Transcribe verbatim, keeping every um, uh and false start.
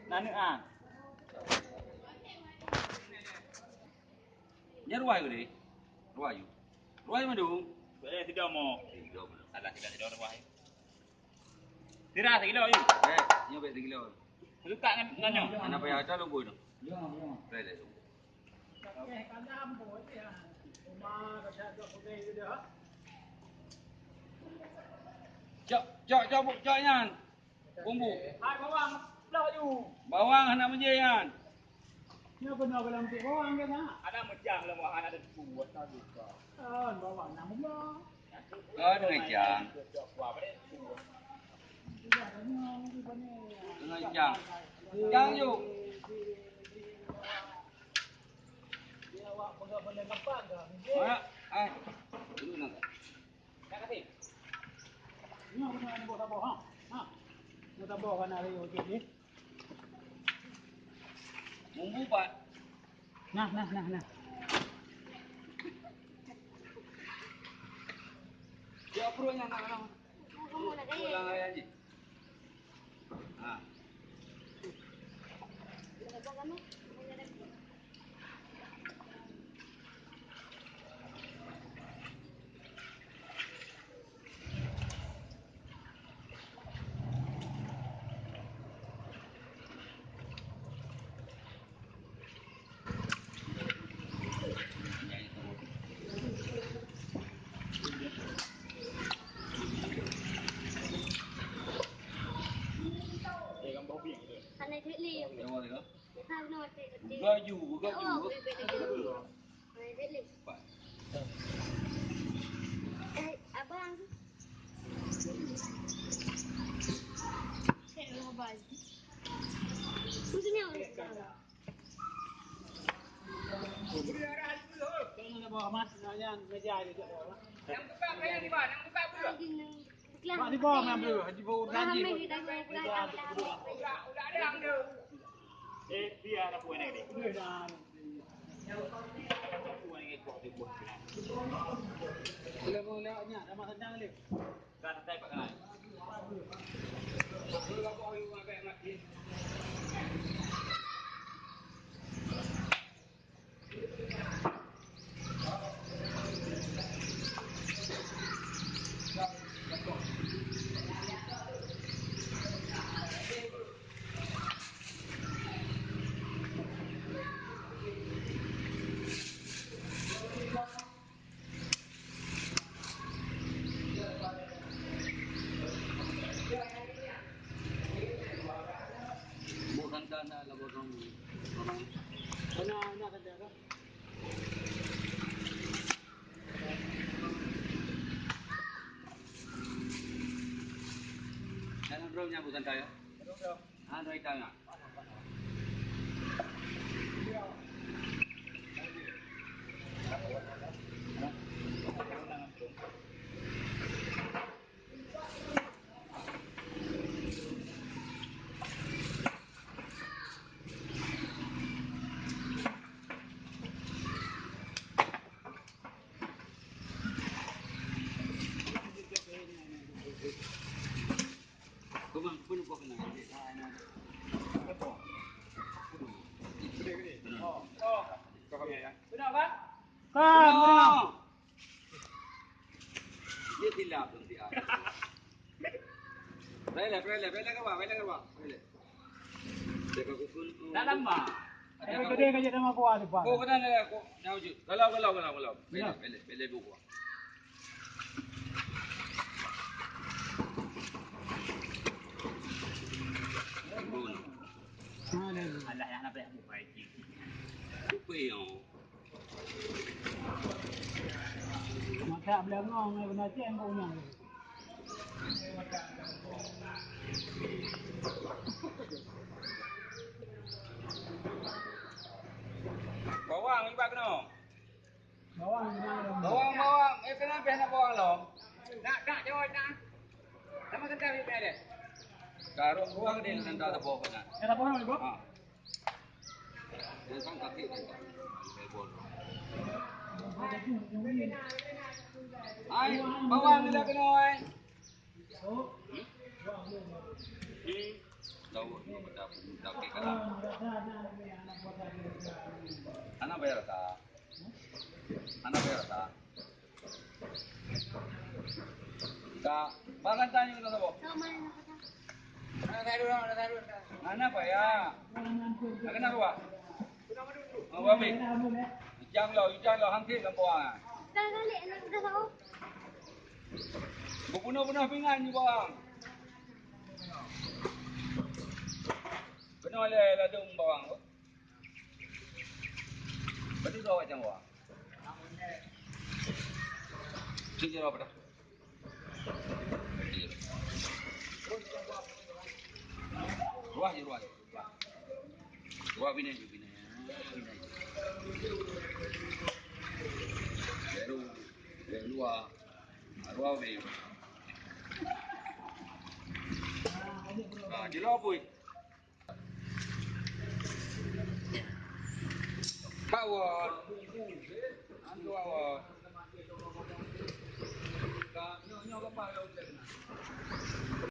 Aneuk ah. Nyan ruwai udeh. Ruwai. Ruwai mandum. Boleh tiga mo. Tiga mo. Salah tiga tiga ruwai. Sira sekilo yuk. Eh, nyoe bèk sekilo. Letak ngan ngan nyoe. Anak payah ada lubui tu. Boleh tu. Cok, cok, cok, cok nyan. Bumbu. Hai bawang, belah baju. Bawang hana meujih nyan. Nyoe keunoe gohlom cit bawang kan, ha? Ada meujang lom, wah, ada buet tadi. Kan bawang na meujang. Kan meujang. Meujang. Jang yuk. Mak, ai. Dulu nak. Nyoe keunoe boh saboh, ha. Ha. Boh saboh kan hari uji ni. Bumbu, Pak. Nah, nah, nah, nah. Ya, perutnya nak, nak. Pulang raya ni. Ha. Hana jeuet lé. Buka ju, buka ju. Eh, abang. Maksudnya, Dalam room nya bukan saya. Ah, dari tangan. Kan, dia silap nanti, ah. Pelak, pelak, pelak keluar, pelak keluar. Pelak. Jaga kuku. Dalam mah. Ada kamu. Gede kerja sama gua di depan. Oh, kena, kena, kena. Dah wujud. Kalau, kalau, kalau, kalau. Pelak, pelak, pelak buku. Alah, yang apa yang buka itu? Lupa ya. Masak beulangong, eh, beuna ceng keu unyang. Bawang iba keunoe. Bawang, bawang. Bawang, bawang. Eh, kenapa nak bawang lom? Nak, nak, jawab nak. Sama kentang ni ada. Karok bawang ni nak tak ada bawang nak. Ada bawang ni, Bang? Ha. Ai, bawang ni dah kena, ai. Hana bayar rasa. Hana bayar rasa. Ka, bahkan tanya kena sabo. Hana bayar. Hana kena ruah. Mau habis. Ijang lo, ijang lo, hangkit lam bawang. Bubunoe-bunoe pingan ni bawang. Kena lé ladum bawang tu. Betul tu awak cang bawang. Cik jalan apa dah? Ruah je, ruah je. Ruah bina je, bina. Bina je. Baru, baru luar. Ruah bina. Ah, di luar pun. Bawah. Antu bawah. Ka, nyoh, nyoh, lepas.